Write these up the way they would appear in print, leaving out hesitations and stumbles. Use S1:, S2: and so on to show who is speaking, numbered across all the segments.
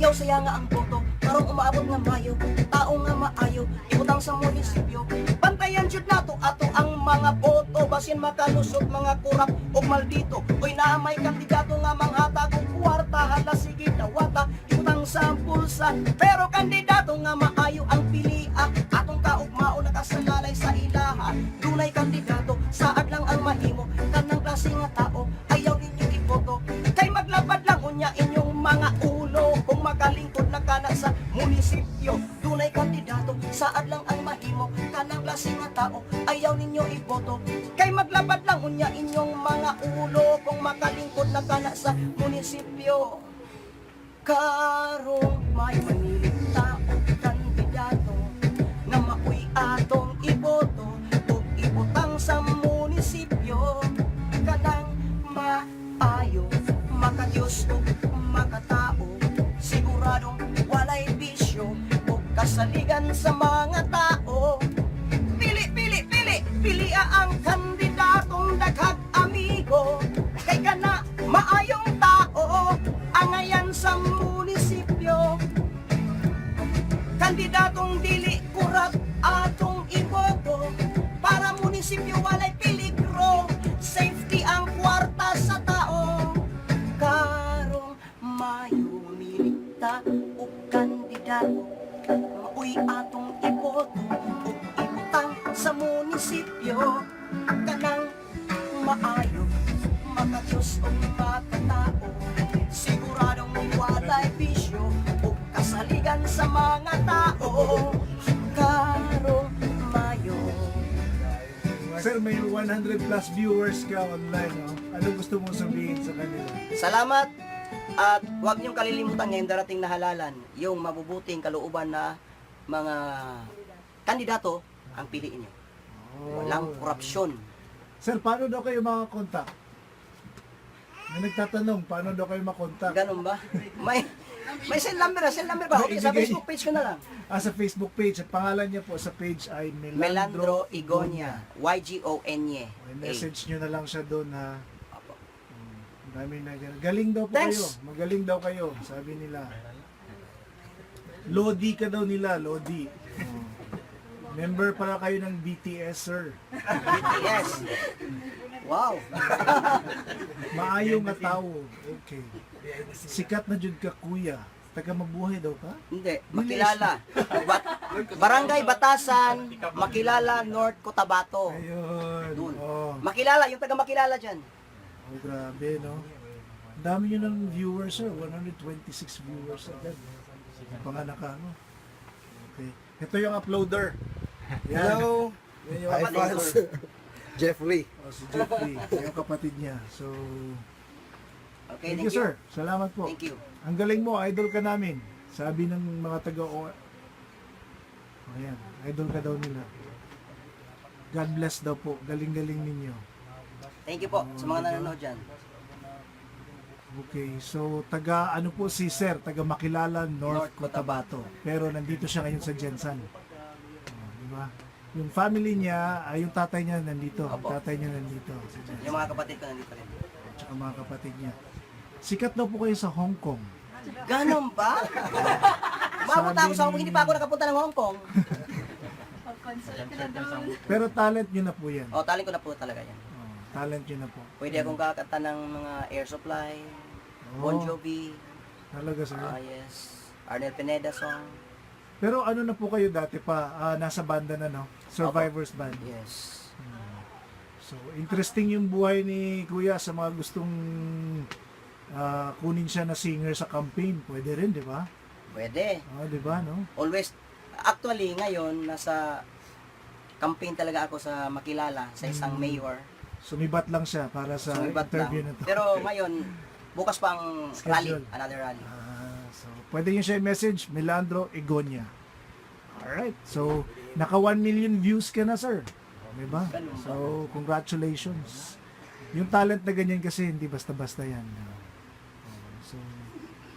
S1: Ayaw saya nga ang boto karong umaabot nga Mayo. Tao nga maayo ibutang sa munisipyo. Bantayan jud nato ato ang mga boto, basin makalusot mga kurap og maldito. Oy, naa may kandidato nga manghatag og kwarta, hala sige dawata, ibutang sa bulsa. Pero kandidato nga maayo ang pilia, atong kaugmao nakasalalay sa ilaha. Dunay kandidato saad lang ang mahimo, kanang klase nga tao ayaw ninyo iboto. Kay maglabad lang unya inyong mga ulo kung makalingkod na kana sa munisipyo. Dunay kandidato saad lang ang mahimo, kanang klase nga tao ayaw ninyo iboto. Kay maglabad lang unya inyong mga ulo kung makalingkod na kana sa munisipyo. Karong may manilig tao kandidato nga maoy atong iboto ug ibutang sa munisipyo, kanang maayo, makadiyos ug makatao, siguradong walay bisyo ug kasaligan sa mga tao. Pili, pili, pili, pilia ang kandidatong daghag amigo, kay kana maayong tao angayan sa munisipyo. Kandidatong dili kurap atong iboto para munisipyo walay peligro, safety ang kwarta sa tao. Karong Mayo, mamili ta og kandidato maoy atong iboto ug ibutang sa munisipyo, kanang maayo, makadiyos ug makatao, siguradong walay bisyo ug kasaligan sa mga tao. Karong Mayo.
S2: Sir, may 100 plus viewers ka online, no? Ano gusto mong sabihin sa kanila?
S1: Salamat at huwag niyong kalilimutan ngayong darating na halalan, yung mabubuting kalooban na mga kandidato ang piliin niyo. Walang korupsyon.
S2: Sir, paano daw kayo makakontak? May nagtatanong, paano daw kayo makontak?
S1: Ganun ba? May cell number ba? Okay, sa
S2: Ibigay.
S1: Facebook page ko na lang.
S2: Ah, sa Facebook page. At pangalan niya po sa page ay
S1: Melandro
S2: Melandro
S1: Igonia, Y-G-O-N-Y.
S2: Okay, message nyo na lang siya doon ha.
S1: Opo.
S2: Ang dami na galing daw po
S1: Thanks.
S2: kayo. Magaling daw kayo, sabi nila. Lodi ka daw nila, Lodi. Oh. Member pala kayo ng BTS, sir.
S1: BTS. Wow.
S2: Maayo nga tao. Okay. Sikat na jud ka, kuya. Taga mabuhay daw ka?
S1: Hindi, Makilala. Barangay Batasan, Makilala, North Cotabato.
S2: Ayun.
S1: Doon.
S2: Oh.
S1: Makilala, yung taga Makilala dyan.
S2: Oh, grabe, no? Ang dami nyo ng viewers, sir. 126 viewers agad. Panganak ka, no? Okay. Ito yung uploader. Yan.
S3: Hello.
S2: Yan yung
S3: Hi,
S2: uploader.
S3: fans. Jeffrey.
S2: Oh, si Jeffrey. Yung kapatid niya. So,
S1: Okay,
S2: thank you, sir. Salamat po.
S1: Thank you.
S2: Ang galing mo, idol ka namin. Sabi ng mga taga o. Ayan, idol ka daw nila. God bless daw po. Galing-galing ninyo.
S1: Thank you po sa mga nanonood dyan.
S2: Okay, so taga ano po si Sir, taga Makilala, North
S1: North
S2: Cotabato. Pero nandito siya ngayon sa Jensan. Oh, di ba? Yung family niya, ay yung tatay niya nandito. Yung
S1: Opo.
S2: tatay niya nandito sa Jensan.
S1: Yung mga kapatid ko nandito rin.
S2: Tsaka mga kapatid niya. Sikat daw po kayo sa Hong Kong.
S1: Ganon ba? Mapunta ako sa Hong Kong, hindi pa ako nakapunta ng Hong Kong.
S4: Pag-consult ka na doon.
S2: Pero talent niyo na po yan.
S1: O, talent ko na po talaga yan.
S2: Oh, talent niyo na po.
S1: Pwede akong kakanta ng mga Air Supply,
S2: Oh,
S1: Bon Jovi,
S2: Talaga, sir.
S1: ah yes, Arnel Pineda song.
S2: Pero ano na po kayo dati pa? Ah, nasa banda na, no? Survivors Band.
S1: Yes.
S2: So, interesting yung buhay ni Kuya sa mga gustong kunin siya na singer sa campaign. Pwede rin, di ba?
S1: Pwede.
S2: Oh, di ba, no?
S1: Always, actually, ngayon, nasa campaign talaga ako sa Makilala, sa isang mayor.
S2: Sumibat lang siya para sa
S1: Sumibat lang.
S2: interview na to.
S1: Pero ngayon, bukas pa ang rally,
S2: Schedule.
S1: another rally.
S2: Ah, so, pwede niyo siya i-message, Melandro Egonia. Alright. So, naka 1 million views ka na, sir. Di ba?
S1: Ganun ba?
S2: So, congratulations. Yung talent na ganyan kasi, hindi basta-basta yan. Oh, so,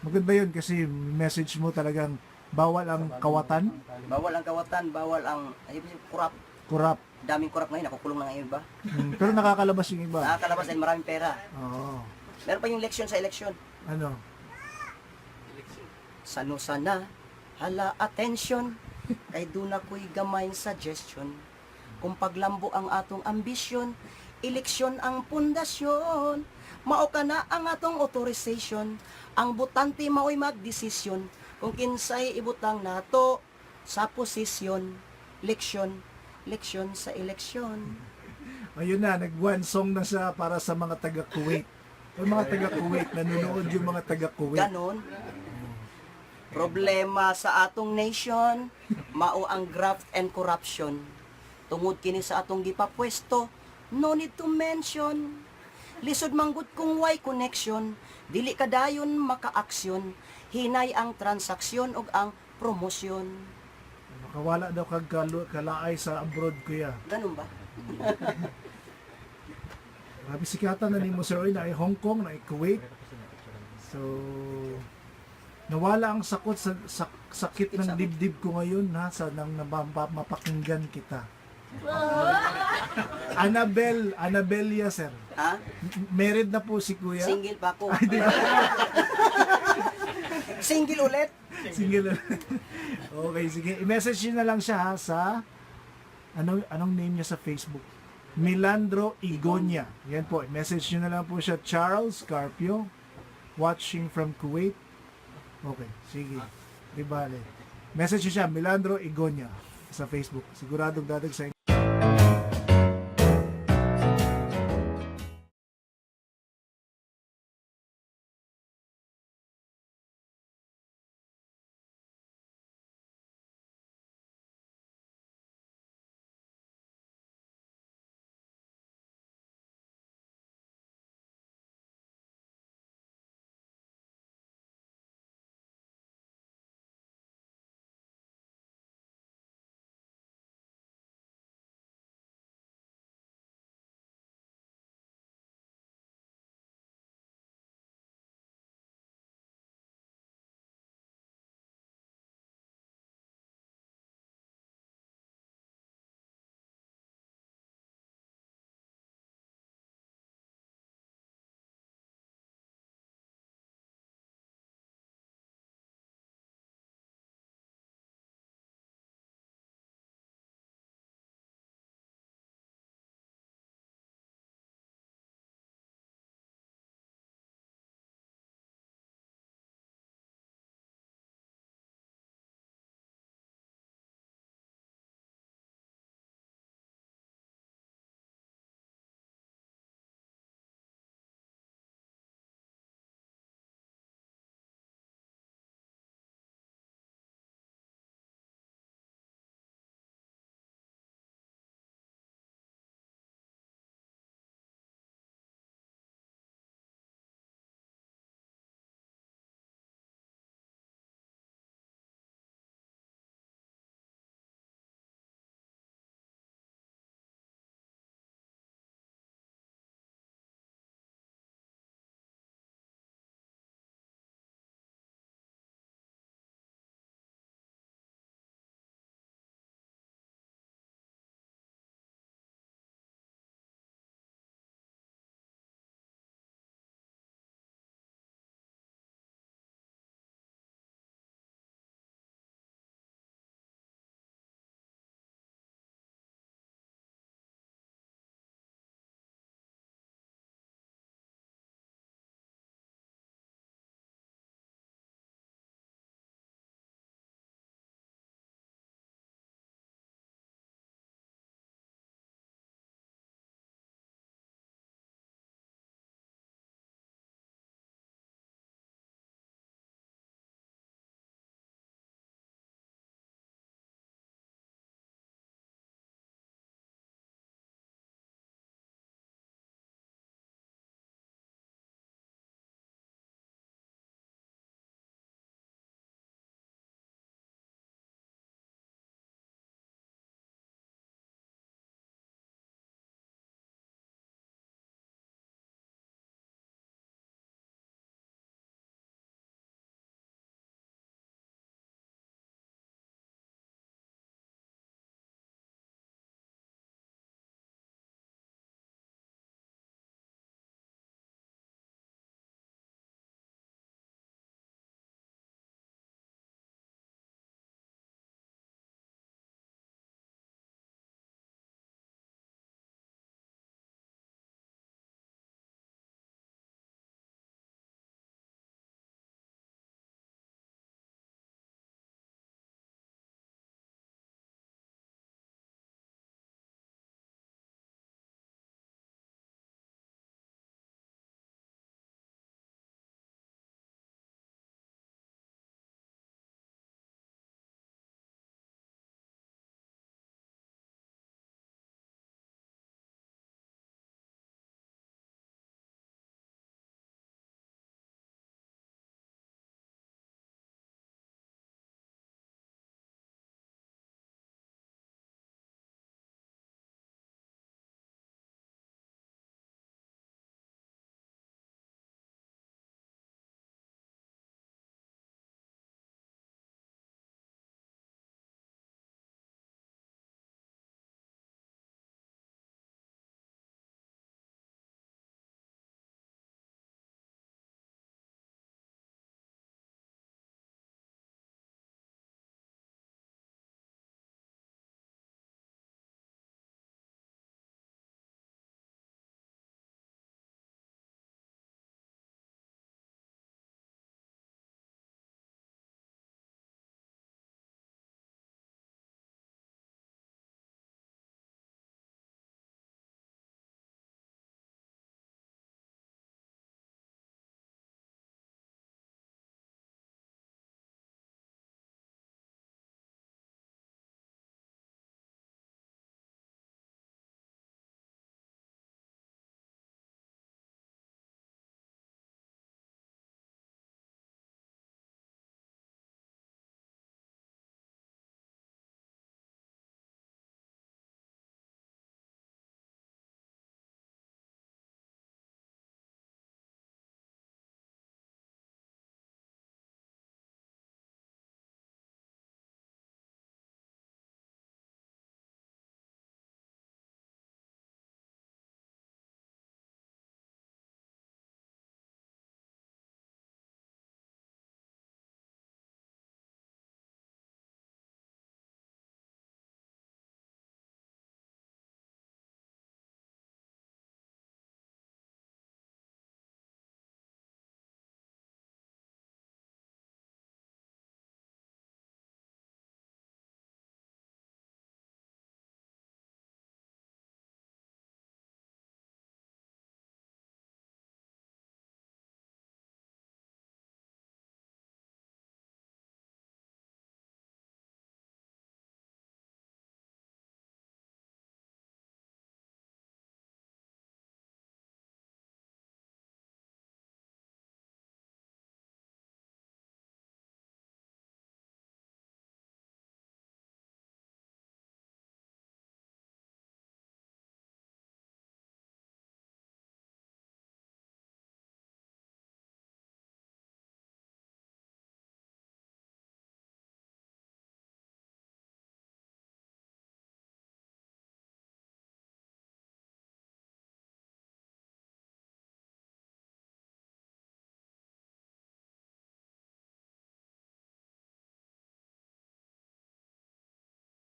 S2: maganda yun kasi message mo talagang bawal ang kawatan,
S1: Bawal ang kawatan, bawal ang ay, kurap.
S2: corrupt.
S1: Daming kurap ngayon, nakukulong na ngayon ba?
S2: Pero nakakalabas yung iba.
S1: Nakakalabas dahil maraming pera.
S2: Oo.
S1: Meron pa yung election sa election.
S2: Ano?
S1: Sano sana, hala, attention, kay duna ko'y gamay suggestion. Kung paglambo ang atong ambisyon, eleksyon ang pundasyon. Mao ka na ang atong authorization, ang botante mao'y magdesisyon kung kinsay ibutang nato sa posisyon. Leksyon, leksyon sa eleksyon.
S2: Ayun na, nag one song na siya para sa mga taga Kuwait. Yung mga taga Kuwait, nanonood yung mga taga Kuwait.
S1: Ganon. Problema sa atong nation, mao ang graft and corruption. Tungod kini sa atong gipapwesto, no need to mention. Lisod manggod kung way connection, dili kadayon maka-aksyon, hinay ang transaksyon ug ang promosyon.
S2: Makawala daw kag kalaay sa abroad, kuya.
S1: Ganun ba?
S2: Grabe sikatan na nimo, sir. Oy, na Hong Kong, na Kuwait. So nawala ang sakot sa sakit ng dibdib ko ngayon ha sa nang mapakinggan kita. Annabel, Annabelia, sir.
S1: Ha?
S2: Married na po si kuya.
S1: Single pa ako. Single ulit?
S2: Single. Okay, sige. I-message niyo na lang siya ha, sa anong name niya sa Facebook? Milandro Igonia. Yan po. I-message niyo na lang po siya, Charles Carpio, watching from Kuwait. Okay, sige. Di bale. Message niyo siya, Milandro Igonia, sa Facebook. Siguradong dadag sa